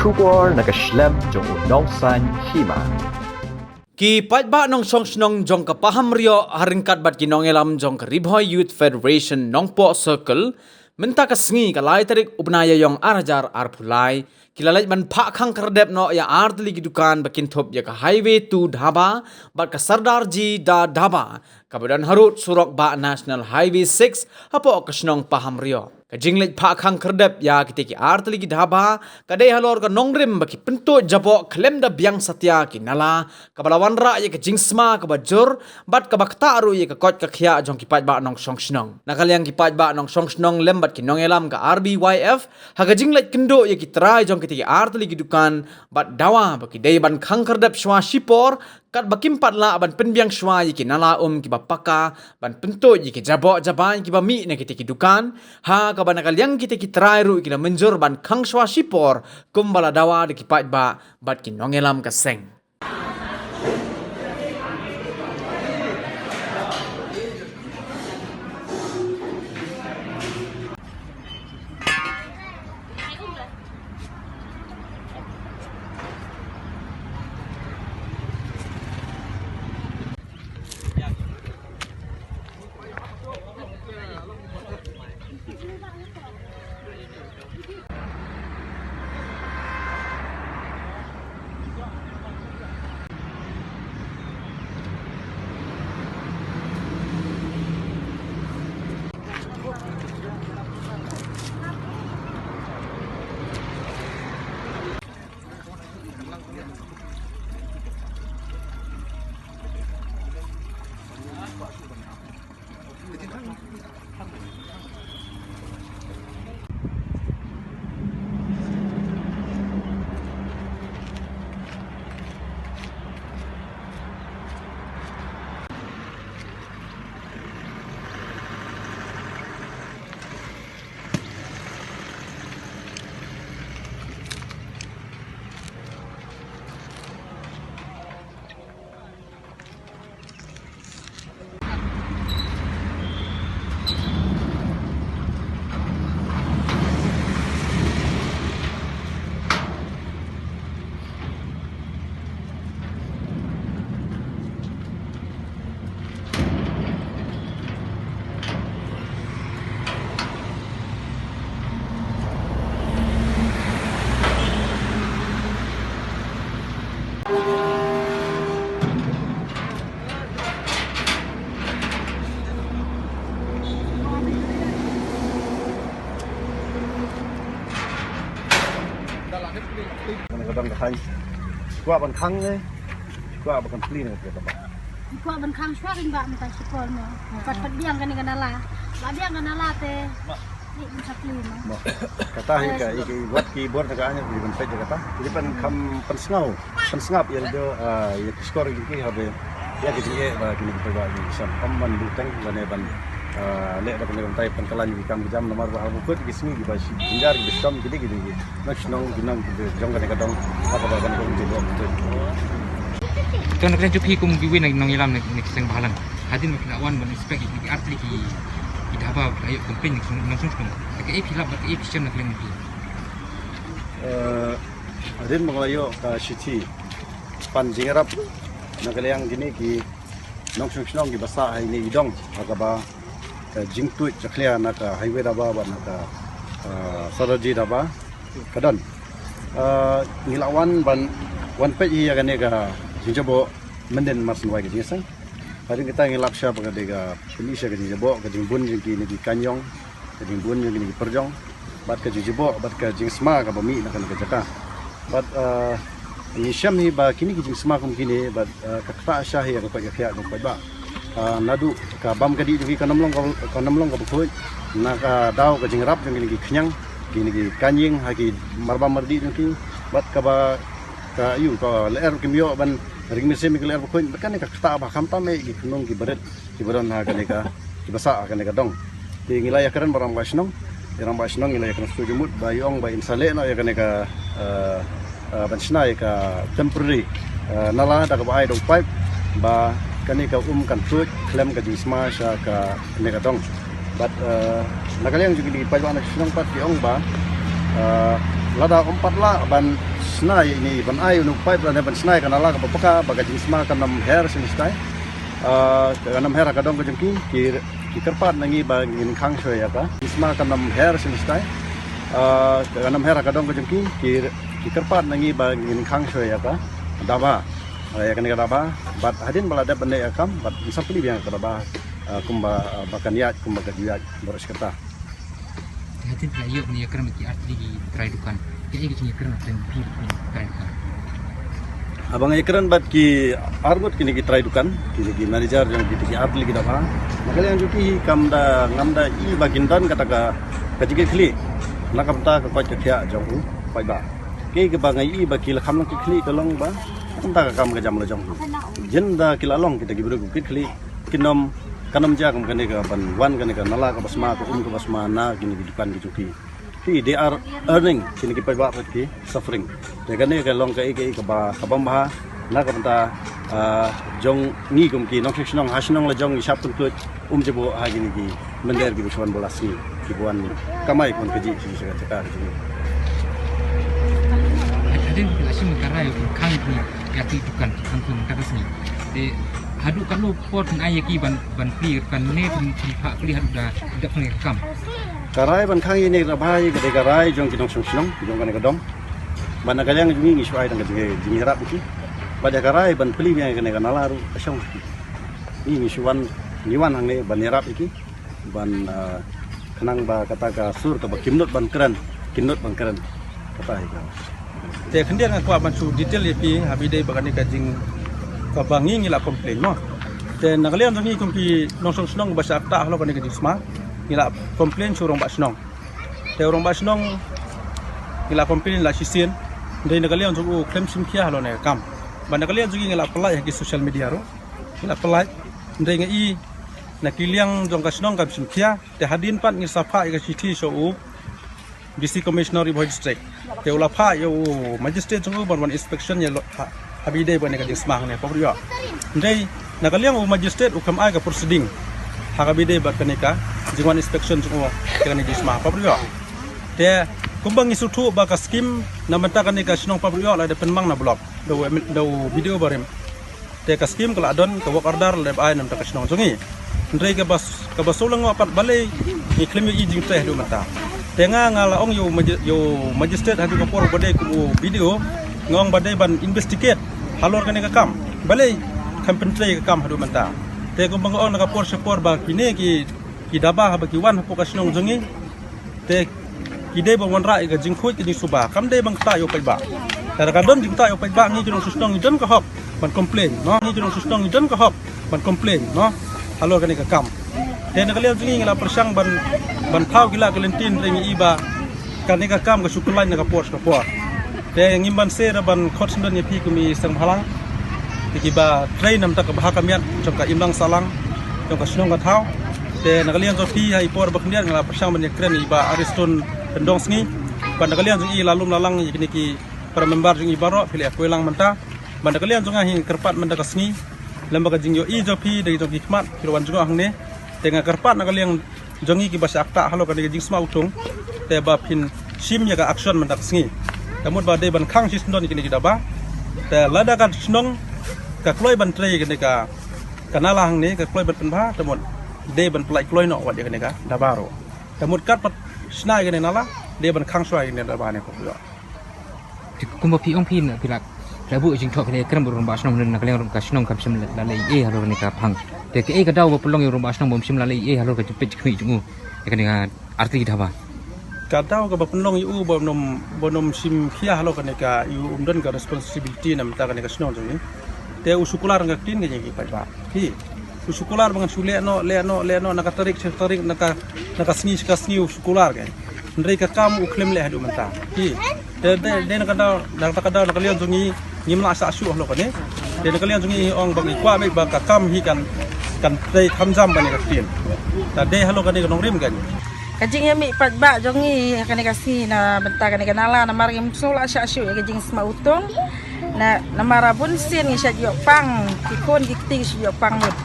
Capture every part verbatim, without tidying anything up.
Khubor na ka shlem jong u Nongsaiñ Hima. Ki paidbah nongshong shnong jong ka Pahamrioh ha ryngkat bad ki nongïalam jong ka Ri Bhoi Youth Federation Nongpoh Circle mynta ka sngi ka lai tarik u bnai Ïaiong ar hajar arphew lai ki la leit ban phah khang khyrdep noh ïa artylli ki dukan ba kin thup ïa ka Highway two Dhaba bad ka Sardar Ji Da Dhaba kaba don harud surok bah National Highway six hapoh ka shnong Pahamrioh. Ka jingleit phah khang khyrdep ïa kita ki artylli ki dhaba ka dei halor ka nongrim ba ki pyntuid jaboh khlem da biang satia ki nala kaba la wanrah ïa ka jingsma kaba jur bad kaba ktah ruh ïa ka koit ka khiah jong ki paidbah nongshong shnong. Na ka liang ki paidbah nongshong shnong lem bad ki nongïalam ka R B Y F ha ka jingleit kynduh ïa ki trai jong kita ki artylli ki dukan bad dawa ba ki dei ban khang khyrdep shuwa shipor katba kim pat lah ban pynbiang shuwa ïa ki nala um kiba paka ban pyntuid ïa ki jaboh jabai kiba mih na kita ki dukan, ha kaba na ka liang kita ki trai ruh ki la mynjur ban khang shuwa shipor kumba la dawa da ki paidbah bad ki nongïalam ka seng. Kane ka dong ka haiñ. Kwah ban khang ne? Kwah ban plie ne ka ba? Kwah ban khang shuwa ring ba mynta shipor mo. Pat pat biang kane ka nala. Ba biang ka nala te. Ni ban sa plie mo. Mo. Kata hi ka i ki wat ki bor na ka anya di ban peit kata. Di ban kham pynsngew. Pynsngap ïa do, ah, ïa ki shkor ïa ki habe. Ïa ki jingeh ba kine ki paidbah ki sam. Kam ban buteng lane ban, ah, leh da kane ban tai pynkylla ïa ki kam ki jam namar ba ha ba kut ki sngi ki ba shi jynjar ki ba sham ki dei ki dei ki. Nang shnong ki nang ki dei jong kane ka dong. Ha ka ba ban kong jingeh. To na kane jong phi kum kiwei na nongïalam na ki seng bhalang. Hadien ba phi la wan ban inspect ïa ki artylli ki, ki dhaba ba ïoh complain na ki nongshong shnong. Kaei phi lap bad kaei phi shem na kane phi. Eh, hadien ba nga la ïoh ka shithi pan jingïarap na ka liang kine ki nongshong shnong kiba sah ha ine i dong ha kaba, eh, jingtuid jakhlia na ka highway dhaba bad na ka, eh, Sardar Ji Dhaba ka don. Eh, ngi la wan ban wan peit ïa kane ka jingjaboh myndien marsynwai ka jingïaseng. Hadien kata ngi lap sha ba ka dei ka pyni sha ka jingjaboh ka jingbun jong kine ki kaiñiong, ka jingbun jong kine ki pyrjong bad ka jingjaboh bad ka jingsma kaba mih na kane ka jaka. Bad, ah, ngi shem hi ba kine ki jingsma kum kine bad, ah, ka ktah sha hi ïa ka koit ka khiah jong paidbah. Ah, naduh ka bam ka dih jong ki kan ym long ka, kan ym long kaba khuid na ka daw ka jingrap jong kine ki khñiang, kine ki kaiñieng ha ki marbam mardih jong ki bad kaba ka ïu ka lyer kim ïoh ban ring mynsiem ïa ka lyer ba khuid bad kane ka ktah ba khamtam eh ki khynnah ki barit kiba don ha kane ka, kiba sah ha kane ka dong. Te ngi la ïakren bad rangbah shnong, ïa rangbah shnong ngi la ïakren sngewthuh jingmut ba ïa ong ba in sa leh noh ïa kane ka, eh, eh, ban shna ïa ka temporary, eh, nala da kaba ai da u pipe ba kane ka um kan tuid khlem ka jingsma sha ka, kane ka dong. Bad, eh, na ka liang jong kine ki paidbah na shnong pat ki ong ba, eh, lada um pat lah ban Shna ïa ine i ban ai u paip lane ban shna ïa ka nala kaba paka ba ka jingsma kan ym her shisha. Ah, kan ym her ha ka dong ka jong ki, ki, ki kyrpad na ngi ba ngin khang shuwa ïa ka. Jingsma kan ym her shisha. Ah, kan ym her ha ka dong ka jong ki, ki, ki kyrpad na ngi ba ngin khang shuwa ïa ka daba. Ah, ïa kane ka daba. Bad hadien ba la dep ban leh ïa ka kam, bad ngin sa plie biang ïa ka daba. Ah, kumba, ah, ba kan ïaid, kumba ka ju ïaid baroh shi katta. Te hadien phi la ïoh ban ïakren bad ki artylli ki trai dukan, kaei ka jingïakren kaba phi bad ki trai dukan? Haba nga ïakren bad ki arngut kine ki trai dukan, kine ki manager jong kine ki artylli ki daba, na ka liang jong ki kam da, ngam da i ba kin don kata ka, ka jingkitkhlieh na ka bynta ka koit ka khiah jong u paidbah. Kaei kaba nga i ba ki la kham long kitkhlieh ka long ba na ka bynta ka kam ka jam la jong u. Jin da ki la long kita ki briew ki kit khlieh, kin ym, kan ym jia kum kane ka ban wan kane ka nala kaba sma, ka um kaba sma na kine ki dukan ki jong ki. Ki, they are earning, kine ki paidbah pat ki suffering. Te kane ka long kaei kaei kaba, kaba bha na ka bynta, ah, jong ngi kum ki nongshong shnong, ha shnong la jong ngi shah pynkhuid, um jubor ha kine ki mynder kiba shu wan ba la sngi, kiba wan kamai, kiba wan kajih sha jaka jaka ka jong ngi. Hadien phi la shim ka rai ban khang kine ki artylli dukan, khang kine mynta ka sngi. Te haduh katno por phin ai ïa ki ban, ban plie ïa ka dukan ne phin, phin phah plie haduh da dep kane ka kam? Ka rai ban khang ïa kane ka daba ka dei ka rai jong ki nongshong shnong jong kane ka dong. Bad na ka liang jong ngi ngi shu ai tang ka jingïarap ïa ki. Bad ïa ka rai ban plie biang ïa kane ka nala ruh ka shong ha ki. Ngi ngi shu wan, ngi wan hangne ban ïarap ïa ki. Ban, ah, khnang ba kata ka sur kaba kim nud ban kren, kim nud ban kren. Kata hi ka. Te khyndiat nga kwah ban shu detail ïa phi, haba ïadei bad kane ka jing kaba ngi ngi la complain mo. Te na ka liang jong ngi kum ki nongshong shnong ba shah ktah halor kane ka jingsma, ngi la complain sha u rangbah shnong. Te u rangbah shnong ngi la complain la shisien. Hynrei na ka liang jong u khlem shim khia halor kane ka kam. Bad na ka liang jong ngi ngi la pyllait ha ki social media ruh. Ngi la pyllait. Hynrei nga i na ki liang jong ka shnong kam shim khia. Te hadien pat ngi sa phah ïa ka shithi sha u D C Commissioner Ri Bhoi District. Te u la phah ïa u magistrate jong u ban wan inspection ïa la, ha, haba ïadei bad kane ka jingsma hangne, pop rïo. Hynrei na ka liang u magistrate u khlem ai ka proceeding ha kaba ïadei bad kane ka jingwan inspection jong u ïa kane ka jingsma, pop rïo. Te kumba ngi sngewthuh ba ka scheme na bynta kane ka shnong, pop rïo, la dep pynmang na block da u, da u B D O barim. Te ka scheme ka la don, ka work order la dep ai na bynta ka shnong jong ngi. Hynrei kaba, kaba shu lyngngoh pat balei ngi khlem ïohi jingtrei haduh mynta. Te nga, nga la ong ïa u maji-, ïa u magistrate haduh ka por ba dei kum u B D O, nga ong ba dei ban investigate halor kane ka kam. Balei kam pyntrei ka kam haduh mynta. Te kumba nga ong na ka por sha por ba kine ki, ki daba haba ki wan hapoh ka shnong jong ngi, te ki dei ban wanrah ïa ka jingkhuid ka jingsuba, kam dei ban ktah ïa u paidbah. Lada ka don jingktah ïa u paidbah, ngi ki nongshong shnong ngi don ka hok ban complain, no? Ngi ki nongshong shnong ngi don ka hok ban complain, no? Halor kane ka kam. Te na ka liang jong ngi ngi la pyrshang ban, ban thaw ki la ka lynti, hynrei ngi i ba kane ka kam ka shu kyllain na ka por sha ka por. Te ngim banse da ban khot syndon ïa phi kum i seng bhalang. Te kiba trei na bynta ka bha ka miat jong ka imlang sahlang jong ka shnong ka thaw. Te na ka liang jong phi ha i por ba khyndiat nga la pyrshang ban ïakren i Bah Ariston Khyndong Sngi. Bad na ka liang jong i la lum la lang ïa kine ki para member jong i baroh phi la ïakren lang mynta. Bad na ka liang jong nga hi nga kyrpad mynta ka sngi lem bad ka jingïohi jong phi da jong ki khmat phi la wan jngoh hangne. Te nga kyrpad na ka liang jong ngi kiba shah ktah halor kane ka jingsma utung, te ba phin shim ïa ka action mynta ka sngi. Te mut ba dei ban khang shisyndon ïa kine ki daba. Te lada ka shnong ka kloi ban trei ïa kane ka, ka nala hangne, ka kloi ban pynbha, te mut dei ban pyllait kloi noh wat ïa kane ka daba ruh. Te mut kat pat shna ïa kane nala, dei ban khang shuwa ïa kane daba ne ko. Te kumba phi ong phi na phi la, phi la buh jingthoh phi la ïakren bad u rangbah shnong, na ka liang ka shnong kam shym la, la leh ei ei halor kane ka phang. Te kaei ka daw ba pynlong ïa u rangbah shnong ba um shym la leh ei ei halor ka jingpeit jingkhmih jong u ïa kane ka artylli ki daba? Ka daw kaba pynlong ïa u ba un ym, ba un ym shim khia halor kane ka, ïa u um don ka responsibility na bynta kane ka shnong jong ngi. Te u shu kular ka ktien ka jong ki paidbah. Phi. U shu kular ba ngan shu leh noh, leh noh, leh noh, na ka tarik sha ka tarik, na ka, na ka sngi sha ka sngi u shu kular ka. Hynrei ka kam u khlem leh haduh mynta. Phi. Te, te, te na ka daw, na ka daw, na ka liang jong ngi, ngim lah shah shuh halor kane. Te na ka liang jong ngi ong ba ngi kwah beit ba ka kam hi kan, kan trei kham jam ba ne ka ktien. Te dei halor kane ka nongrim kan. Ka jingïamih paidbah jong ngi ha kane ka sngi na bynta kane ka nala namar ngim sngew lah shah shuh ïa ka jingsma utung. Na, namar a bun sien ngi shait ïoh pang, ki khun ki kti ki shait ïoh pang lut.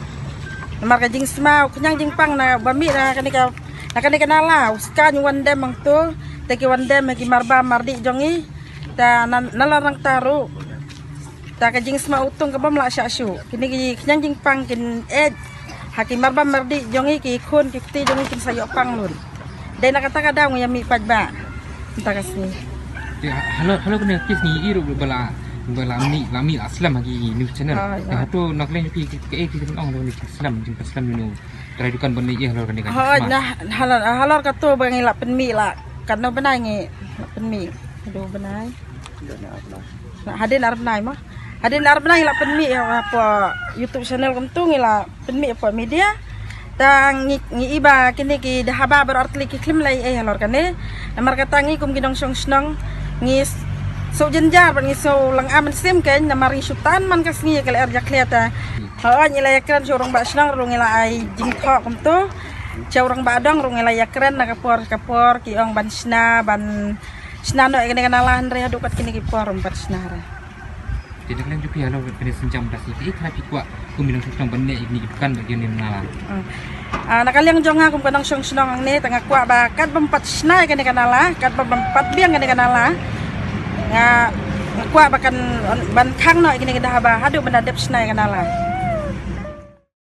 Namar ka jingsma u khñiang jingpang na ba mih na kane ka, na kane ka nala, u skaiñ u wan dem hangto, te ki wan dem ha ki marbam mardih jong ngi. Ta nan nalor nangta ruh, ta ka jingsma utung ka bym lah shah shuh. Kine ki khñiang jingpang kin ej ha ki marbam mardih jong ngi, ki khun ki kti jong ngi kin sa ïoh pang lut. Dei na kata ka daw ngi ïa mih paidbah mynta ka sngi. Te ha- halor halor kane ka case ngi ïohi ruh ba la ba la mih la mih la slem ha ki news channel. Ah, te ya. Hato na ka liang jong phi kaei phi ong halor kane ka slem jingpang slem ïa u trai dukan ban ïa halor kane ka Hooid, jingpang. Na halor halor kato ba ngi la pynmih la katno bnai ngi la pynmih. Haduh bnai. Na hadien ar bnai mo. Hadien ar bnai ngi la pynmih hapoh YouTube channel kumto, ngi la pynmih hapoh media. Ta ngi ngi i ba kine ki dhaba baroh artylli ki khlem leh ei halor kane. Namar kata ngi kum ki nongshong shnong ngi s- sngewjynjar bad ngi sngewlynga mynsiem kein namar ngi shu tan man ka sngi ka lyer jakhlia ta. Hooid, ngi la ïakren sha u rangbah shnong ruh ngi la ai jingthoh kumto. Sha u rangbah dong ruh ngi la ïakren na ka por ka por, ki ong ban shna ban shna noh ïa kane ka nala, hynrei haduh kat kine ki por ym pat shna re. Te na ka liang jong phi halor kane ka sienjam mynta ka sngi, kaei kaba phi kwah kum ki nongshong shnong ban leh ïa kine ki dukan bad ïa kane ka nala? Hmm. Ah, na ka liang jong nga kum ka nongshong shnong hangne, ta nga kwah ba kat bym pat shna ïa kane ka nala, kat bym pat biang kane ka nala, nga nga kwah ba kan ban khang noh ïa kine ki dhaba haduh ban da dep shna ïa ka nala.